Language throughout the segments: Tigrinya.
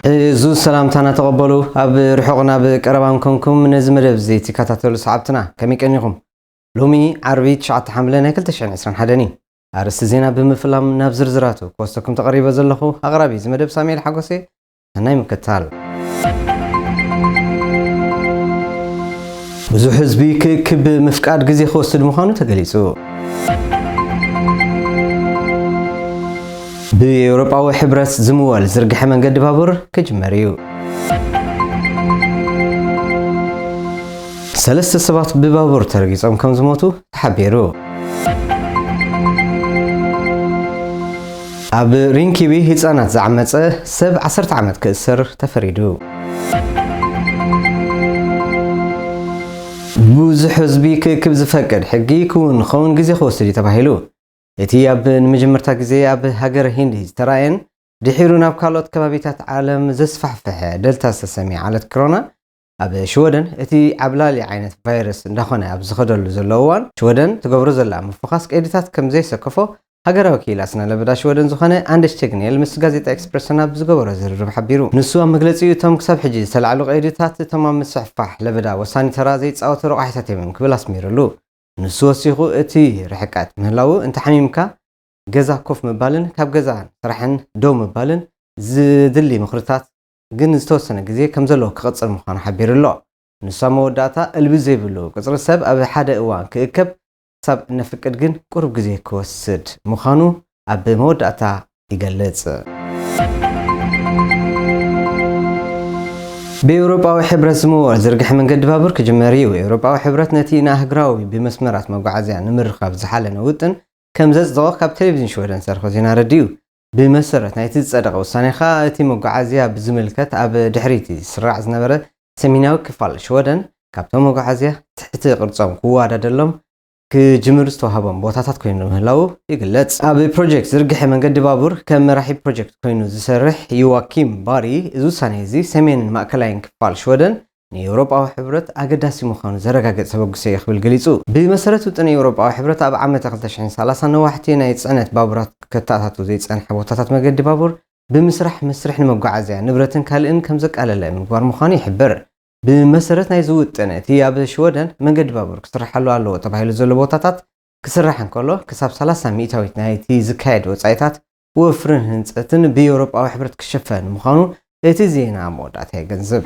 እዙ ሰላምታና ተቐበሉ። ኣብ ርሑቕ ናብ ቀረባን ኮንኩም ነዚ መደብ እዚ ትከታተሉ ሰዓብትና ከመይ ቀኒኹም? ሎሚ ዓርቢ ትሽዓተ ሓምለ ናይ ክልተ ሽሕን ዕስራን ሓደን እዩ። ኣርእስቲ ዜና ብምፍላም ናብ ዝርዝራቱ ክወስደኩም ተቐሪበ ዘለኹ ኣቕራቢ እዚ መደብ ሳሙኤል ሓጎሴ። ሰናይ ምክታል። ብዙሕ ህዝቢ ክእክብ ምፍቃድ ግዜ ክወስድ ምዃኑ ተገሊጹ። ብኤውሮጳዊ ሕብረት ዝምወል ዝርግሐ መንገዲ ባቡር ክጅመር እዩ። ሰለስተ ሰባት ብባቡር ተረጊጾም ከም ዝሞቱ ተሓቢሩ። ኣብ ሪንኪቢ ህጻናት ዝዓመጸ ሰብ ዓሰርተ ዓመት ክእሰር ተፈሪዱ። ብዙሕ ህዝቢ ክእክብ ዝፈቅድ ሕጊ ክውን ክኸውን ግዜ ክወስድ እዩ ተባሂሉ። እቲ ኣብ ንመጀመርታ ግዜ ኣብ ሃገረ ሂንዲ ዝተራእየን ድሒሩ ናብ ካልኦት ከባቢታት ዓለም ዘስፋሕፍሐ ደልታ ዝተሰምየ ዓለት ክሮና ኣብ ሽወደን እቲ ዓብላሊ ዓይነት ቫይረስ እንዳኾነ ኣብ ዝኸደሉ ዘሎ እዋን ሽወደን ትገብሮ ዘላ ምፍኻስ ቀይድታት ከም ዘይሰከፎ ሃገራዊ ክኢላ ስነ ለበዳ ሽወደን ዝኾነ ኣንደርስ ቴግኔል ምስ ጋዜጣ ኤክስፕረሰን ኣብ ዝገበሮ ዝርርብ ሓቢሩ። ንሱ ኣብ መግለጺኡ እቶም ክሳብ ሕጂ ዝተላዕሉ ቀይድታት እቶም ኣብ ምስሕፋሕ ለበዳ ወሳኒ ተራ ዘይጻወቱ ረቋሒታት እዮም ክብል ኣስሚሩሉ። ንሱ ወሲኹ እቲ ርሕቀት ምህላው እንተሓሚምካ ገዛ ኮፍ ምባልን ካብ ገዛ ስራሕን ደው ምባልን ዝድሊ ምኽርታት ግን ዝተወሰነ ግዜ ከም ዘለዎ ክቕጽል ምዃኑ ሓቢሩ ኣሎ። ንሱ ኣብ መወዳእታ እልቢ ዘይብሉ ቁጽሪ ሰብ ኣብ ሓደ እዋን ክእከብ ክሳብ እነፍቅድ ግን ቁሩብ ግዜ ክወስድ ምዃኑ ኣብ መወዳእታ ይገልጽ። ብኤውሮጳዊ ሕብረት ዝምወል ዝርግሐ መንገዲ ባቡር ክጅመር እዩ። ኤውሮጳዊ ሕብረት ነቲ ንኣህጉራዊ ብመስመራት መጓዓዝያ ንምርኻብ ዝሓለነ ውጥን ከም ዘጽደቖ ካብ ቴሌቪዥን ሽወደን ዝተረኽበ ዜና ኣረዲኡ። ብመሰረት ናይቲ ዝጸደቐ ውሳኔ ከኣ እቲ መጓዓዝያ ብዝምልከት ኣብ ድሕሪት ዝስራዕ ዝነበረ ሰሜናዊ ክፋል ሽወደን ካብቶም መጓዓዝያ ትሕቲ ቅርጾም ክወዳደሎም ክጅምር ዝተዋህቦም ቦታታት ኮይኑ ምህላው ይግለጽ። ኣብ ፕሮጀክት ዝርግሐ መንገዲ ባቡር ከም መራሒ ፕሮጀክት ኮይኑ ዝሰርሕ ዮዋኪም ባሪ፣ እዚ ውሳኔ እዚ ሰሜንን ማእከላይን ክፋል ሽወደን ንኤውሮጳዊ ሕብረት ኣገዳሲ ምዃኑ ዘረጋግጽ ተበግሶ እዩ ክብል ገሊጹ። ብመሰረት ውጥን ኤውሮጳዊ ሕብረት ኣብ ዓመተ ክልተ ሽሕን ሰላሳን ነዋሕቲ ናይ ጽዕነት ባቡራት ከተኣታቱ ዘይጸንሐ ቦታታት መገዲ ባቡር ብምስራሕ መስርሕ ንመጓዓዝያ ንብረትን ካልእን ከም ዘቃለለ ምግባር ምዃኑ ይሕብር። ብመሰረት ናይዚ ውጥን እቲ ኣብ ሽወደን መንገዲ ባቡር ክስርሓሉ ኣለዎ ተባሂሉ ዘሎ ቦታታት ክስራሕ እንከሎ ክሳብ ሰላሳ ሚእታዊት ናይቲ ዝካየድ ወጻኢታት ወፍርን ህንጸትን ብኤውሮጳዊ ሕብረት ክሽፈን ምዃኑ እቲ ዜና ኣብ መወዳእታ የገንዝብ።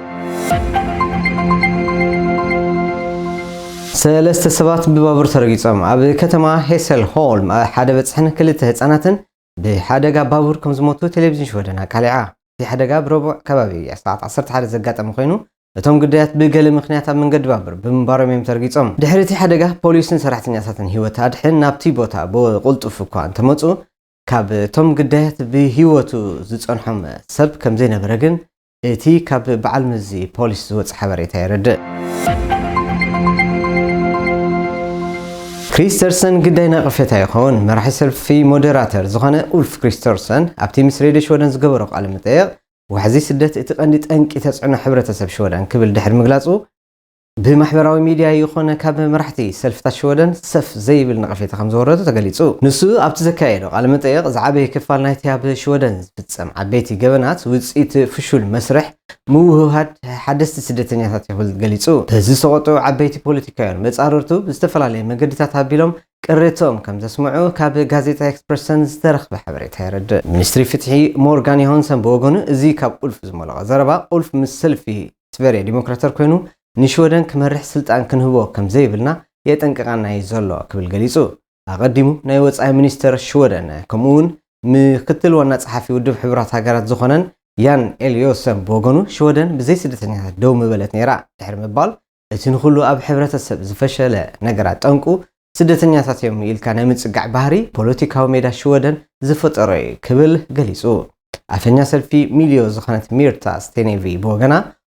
ሰለስተ ሰባት ብባቡር ተረጊጾም። ኣብ ከተማ ሄሰልሆልም ሓደ በጽሕን ክልተ ህጻናትን ብሓደጋ ባቡር ከም ዝሞቱ ቴሌቪዥን ሽወደን ኣቃሊዓ። እቲ ሓደጋ ብረቡዕ ከባቢ ሰዓት ዓሰርተ ሓደ ዘጋጠመ ኮይኑ፣ እቶም ግዳያት ብገለ ምኽንያት ኣብ መንገዲ ባቡር ብምንባሮም እዮም ተረጊጾም። ድሕሪ እቲ ሓደጋ ፖሊስን ሰራሕተኛታትን ህይወት ኣድሕን ናብቲ ቦታ ብቕልጡፍ እኳ እንተመጹ፣ ካብ እቶም ግዳያት ብህይወቱ ዝጸንሖም ሰብ ከም ዘይነበረ ግን እቲ ካብ በዓል መዚ ፖሊስ ዝወጽእ ሓበሬታ የረድእ። ክሪስተርሰን ግዳይ ነቐፌታ ይኸውን። መራሒ ሰልፊ ሞደራተር ዝኾነ ኡልፍ ክሪስተርሰን ኣብቲ ምስ ሬድዮ ሽወደን ዝገበሮ ቃለ መጠየቕ ዋሕዚ ስደት እቲ ቀንዲ ጠንቂ ተጽዕኖ ሕብረተሰብ ሽወደን ክብል ድሕሪ ምግላጹ ብማሕበራዊ ሚድያ ይኾነ ካብ መራሕቲ ሰልፍታት ሽወደን ሰፍ ዘይብል ነቐፌታ ከም ዝወረዶ ተገሊጹ። ንሱ ኣብቲ ዘካየዶ ቃለ መጠየቕ ዝዓበየ ክፋል ናይቲ ኣብ ሽወደን ዝፍጸም ዓበይቲ ገበናት ውጽኢት ፍሹል መስርሕ ምውህሃድ ሓደስቲ ስደተኛታት እዩ ክብል ገሊጹ። በዚ ዝተቖጥዑ ዓበይቲ ፖለቲካውያን መጻርርቱ ብዝተፈላለየ መገድታት ኣቢሎም ቅሬትኦም ከም ዘስምዑ ካብ ጋዜጣ ኤክስፕረሰን ዝተረኽበ ሓበሬታ የረድእ። ሚኒስትሪ ፍትሒ ሞርጋን ዮሃንሰን ብወገኑ እዚ ካብ ኡልፍ ዝመለቐ ዘረባ ኡልፍ ምስ ሰልፊ ስቨርየ ዲሞክራተር ኮይኑ ንሽወደን ክመርሕ ስልጣን ክንህቦ ከም ዘይብልና የጠንቅቓና እዩ ዘሎ ክብል ገሊጹ። ኣቐዲሙ ናይ ወጻኢ ሚኒስተር ሽወደን ከምኡ እውን ምክትል ዋና ጸሓፊ ውድብ ሕቡራት ሃገራት ዝኾነን ያን ኤልዮሰን ብወገኑ ሽወደን ብዘይ ስደተኛታት ደው ምበለት ነይራ ድሕሪ ምባል እቲ ንኹሉ ኣብ ሕብረተሰብ ዝፈሸለ ነገራት ጠንቁ ስደተኛታት እዮም ኢልካ ናይ ምጽጋዕ ባህሪ ፖለቲካዊ ሜዳ ሽወደን ዝፈጠሮ እዩ ክብል ገሊጹ። ኣፈኛ ሰልፊ ሚልዮ ዝኾነት ሚርታ ስቴኔቪ ብወገና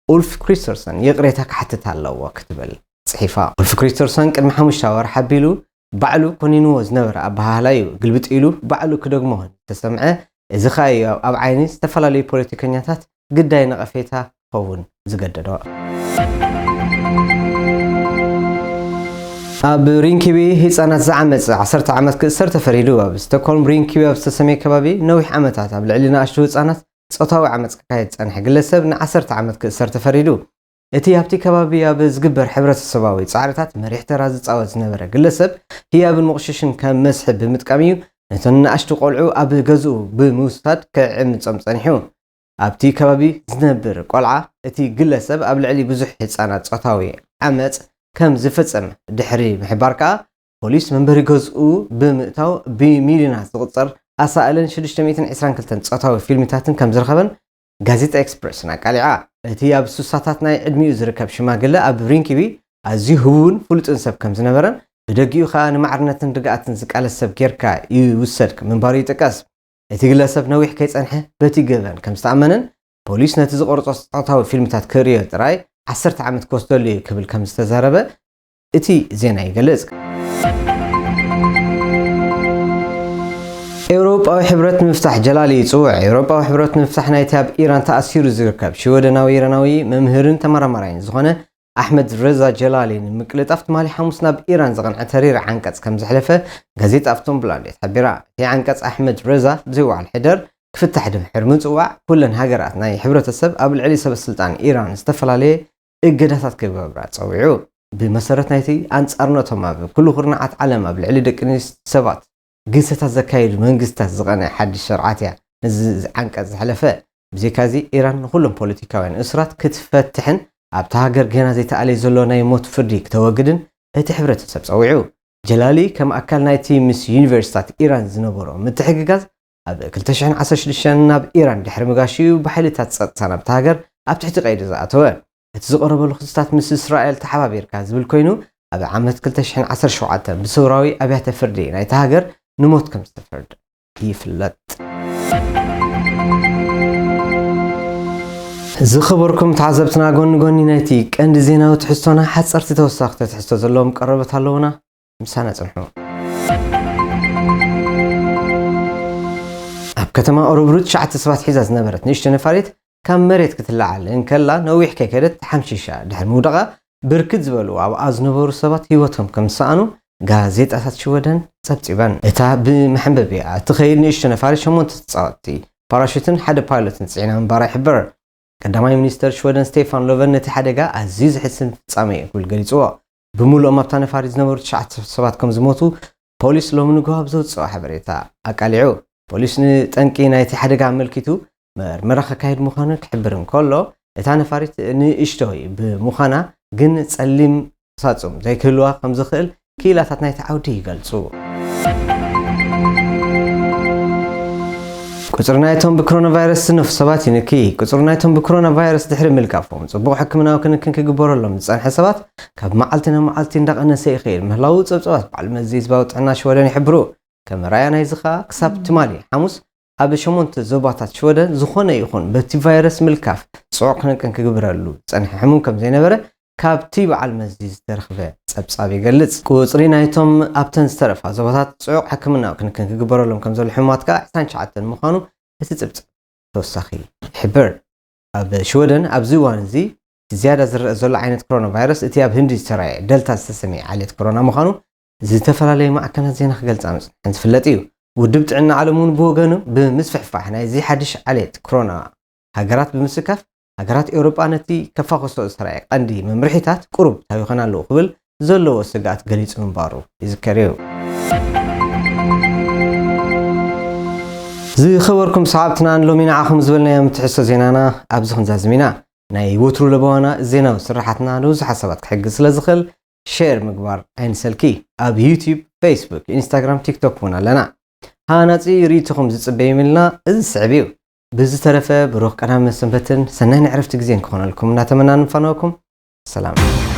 ኡልፍ ክሪስተርሰን ይቕሬታ ክሓትት ኣለዎ ክትብል ጽሒፋ። ኡልፍ ክሪስተርሰን ቅድሚ ሓሙሽተ ኣዋርሕ ኣቢሉ ባዕሉ ኮኒንዎ ዝነበረ ኣበሃህላ እዩ ግልብጥ ኢሉ ባዕሉ ክደግሞ ዝተሰምዐ። እዚ ኸኣ እዩ ኣብ ዓይኒ ዝተፈላለዩ ፖለቲከኛታት ግዳይ ነቐፌታ ክኸውን ዝገደዶ። ኣብ ሪንኪቢ ህጻናት ዝዓመጸ ዓሰርተ ዓመት ክእሰር ተፈሪዱ። ኣብ ስቶክሆልም ሪንኪቢ ኣብ ዝተሰመየ ከባቢ ነዊሕ ዓመታት ኣብ ልዕሊ ንኣሽቱ ህጻናት ጾታዊ ዓመጽ ክካየድ ዝጸንሐ ግለሰብ ንዓሰርተ ዓመት ክእሰር ተፈሪዱ። እቲ ኣብቲ ከባቢ ኣብ ዝግበር ሕብረተሰባዊ ጻዕርታት መሪሕ ተራ ዝጻወት ዝነበረ ግለሰብ ህያብን ምቕሽሽን ከም መስሕብ ብምጥቃም እዩ ነተን ንኣሽቱ ቆልዑ ኣብ ገዝኡ ብምውሳድ ክዕምጾም ጸኒሑ። ኣብቲ ከባቢ ዝነብር ቆልዓ እቲ ግለሰብ ኣብ ልዕሊ ብዙሕ ህጻናት ጾታዊ ዓመጽ ከም ዝፈጸመ ድሕሪ ምሕባር ከኣ ፖሊስ መንበሪ ገዝኡ ብምእታው ብሚልዮናት ዝቑጸር ኣሳእልን ሽዱሽተ ሚእትን ዕስራን ክልተን ጾታዊ ፊልምታትን ከም ዝረኸበን ጋዜጣ ኤክስፕረስን ኣቃሊዓ። እቲ ኣብ ሱሳታት ናይ ዕድሚኡ ዝርከብ ሽማግለ ኣብ ሪንኪቢ ኣዝዩ ህቡብን ፍሉጥን ሰብ ከም ዝነበረን ብደጊኡ ከኣ ንማዕርነትን ርግኣትን ዝቃለስ ሰብ ጌርካ ይውሰድ ምንባሩ ይጥቀስ። እቲ ግለሰብ ነዊሕ ከይጸንሐ በቲ ገበን ከም ዝተኣመነን ፖሊስ ነቲ ዝቐርጾ ጾታዊ ፊልምታት ክርእዮ ጥራይ ዓሰርተ ዓመት ክወስደሉ እዩ ክብል ከም ዝተዛረበ እቲ ዜና ይገልጽ። ኤውሮጳዊ ሕብረት ንምፍታሕ ጀላሊ ይጽውዕ። ኤውሮጳዊ ሕብረት ንምፍታሕ ናይቲ ኣብ ኢራን ተኣሲሩ ዝርከብ ሽወደናዊ ኢራናዊ መምህርን ተመራማራይን ዝኾነ ኣሕመድ ረዛ ጀላሊ ንምቅልጣፍ ትማሊ ሓሙስ ናብ ኢራን ዝቐንዐ ተሪር ዓንቀጽ ከም ዘሕለፈ ጋዜጣ ኣፍቶንብላንዴት ሓቢራ። እቲ ዓንቀጽ ኣሕመድ ረዛ ብዘይወዓል ሕደር ክፍታሕ ድሕሪ ምጽዋዕ ኩለን ሃገራት ናይ ሕብረተሰብ ኣብ ልዕሊ ሰበስልጣን ኢራን ዝተፈላለየ እገዳታት ክገብራ ጸዊዑ። ብመሰረት ናይቲ ኣንጻርነቶም ኣብ ኩሉ ኩርናዓት ዓለም ኣብ ልዕሊ ደቂ ኣንስትዮ ሰባት ግህሰታት ዘካየዱ መንግስታት ዝቐነ ሓድሽ ስርዓት እያ ነዚ ዓንቀጽ ዘሕለፈ። ብዘይካዚ ኢራን ንኹሎም ፖለቲካውያን እስራት ክትፈትሕን ኣብታ ሃገር ገና ዘይተኣለየ ዘሎ ናይ ሞት ፍርዲ ክተወግድን እቲ ሕብረተሰብ ጸዊዑ። ጀላሊ ከም ኣካል ናይቲ ምስ ዩኒቨርሲታት ኢራን ዝነበሮ ምትሕግጋዝ ኣብ ክልተ ሽሕን ዓሰርተ ሽዱሽተን ናብ ኢራን ድሕሪ ምጋሽኡ ብሓይልታት ጸጥታ ናብታ ሃገር ኣብ ትሕቲ ቀይዲ ዝኣተወ። እቲ ዝቐረበሉ ክስታት ምስ እስራኤል ተሓባቢርካ ዝብል ኮይኑ ኣብ ዓመት ክልተ ሽሕን ዓሰርተ ሸውዓተን ብሰውራዊ ኣብያተ ፍርዲ ናይታ ሃገር ንሞት ከም ዝተፈርደ ይፍለጥ። ዝኸበርኩም ተዓዘብትና፣ ጎኒ ጎኒ ናይቲ ቀንዲ ዜናዊ ትሕዝቶና ሓጸርቲ ተወሳኽቲ ትሕዝቶ ዘለዎም ቀረበት ኣለዉና። ምሳና ጽንሑ። ኣብ ከተማ ኦረብሩ ትሽዓተ ሰባት ሒዛ ዝነበረት ንእሽቶ ነፋሪት ካብ መሬት ክትለዓል እንከላ ነዊሕ ከይከደት ተሓምሺሻ ድሕሪ ምውዳቓ ብርክት ዝበሉ ኣብኣ ዝነበሩ ሰባት ህይወቶም ከም ዝሰኣኑ ጋዜጣታት ሽወደን ጸብጺበን። እታ ብመሐንበቢኣ እትኸይድ ንእሽቶ ነፋሪት ሸሞንተ ተጻወትቲ ፓራሹትን ሓደ ፓይሎትን ጽዒና ምንባራ ይሕበር። ቀዳማይ ሚኒስተር ሽወደን ስቴፋን ሎቨን ነቲ ሓደጋ ኣዝዩ ዘሕስን ፍጻመ እዩ ክብል ገሊጽዎ። ብምሉኦም ኣብታ ነፋሪት ዝነበሩ ትሽዓተ ሰባት ከም ዝሞቱ ፖሊስ ሎሚ ንግሆ ኣብ ዘውጽኦ ሓበሬታ ኣቃሊዑ። ፖሊስ ንጠንቂ ናይቲ ሓደጋ ኣመልኪቱ መርመራ ከካይድ ምዃኑ ክሕብር እንከሎ፣ እታ ነፋሪት ንእሽቶይ ብምዃና ግን ጸሊም ሳጹም ዘይክህልዋ ከም ዝኽእል ክኢላታት ናይቲ ዓውዲ ይገልጹ። ቁጽሪ ናይቶም ብኮሮና ቫይረስ ዝነፉ ሰባት ይንኪ። ቁጽሪ ናይቶም ብኮሮና ቫይረስ ድሕሪ ምልካፎም ጽቡቕ ሕክምናዊ ክንክን ክግበረሎም ዝጸንሐ ሰባት ካብ መዓልቲ ናብ መዓልቲ እንዳቐነሰ ይኽእል ምህላዉ ጸብጻባት በዓል መዚ ህዝባዊ ጥዕና ሽወደን ይሕብሩ። ከም ራያ ናይዚ ኸኣ ክሳብ ትማሊ ሓሙስ ኣብ ሸሞንተ ዞባታት ሽወደን ዝኾነ ይኹን በቲ ቫይረስ ምልካፍ ጽዑቕ ክንክን ክግብረሉ ዝጸንሐ ሕሙም ከም ዘይነበረ ካብቲ በዓል መዚ ዝተረኽበ ጸብጻብ ይገልጽ። ቁጽሪ ናይቶም ኣብተን ዝተረፋ ዞባታት ጽዑቕ ሕክምናዊ ክንክን ክግበረሎም ከም ዘሎ ሕሙማት ከኣ ዕስራን ትሽዓተን ምዃኑ እቲ ጸብጻብ ተወሳኺ ይሕብር። ኣብ ሽወደን ኣብዚ እዋን እዚ እቲ ዝያዳ ዝረአ ዘሎ ዓይነት ኮሮና ቫይረስ እቲ ኣብ ህንዲ ዝተራእየ ደልታ ዝተሰምየ ዓሌት ኮሮና ምዃኑ ዝተፈላለዩ ማዕከናት ዜና ክገልጻ ምጽንሐን ዝፍለጥ እዩ። ውድብ ጥዕና ዓለም እውን ብወገኑ ብምስፍሕፋሕ ናይዚ ሓድሽ ዓሌት ኮሮና ሃገራት ብምስካፍ ሃገራት ኤውሮጳ ነቲ ከፋኽሶ ዝተራእየ ቀንዲ መምርሒታት ቁሩብ ታዊኸን ኣለዉ ክብል ዘለዎ ስግኣት ገሊጹ ምንባሩ ይዝከር እዩ። ዝኸበርኩም ሰዓብትና ንሎሚ ንዓኹም ዝበልናዮም ትሕዝቶ ዜናና ኣብዚ ክንዛዝም ኢና። ናይ ወትሩ ለበዋና ዜናዊ ስራሓትና ንብዙሓት ሰባት ክሕግዝ ስለ ዝኽእል ሼር ምግባር ኣይንሰልኪ። ኣብ ዩቲዩብ፣ ፌስቡክ፣ ኢንስታግራም፣ ቲክቶክ እውን ኣለና። ሃናጺ ርእይቶኹም ዝጽበ ይምልና እዚ ስዕብ እዩ። ብዝተረፈ ብሩኽ ቀዳመ ሰንበትን ሰናይ ናይ ዕረፍቲ ግዜን ክኾነልኩም እናተመና ንፋነወኩም። ሰላም።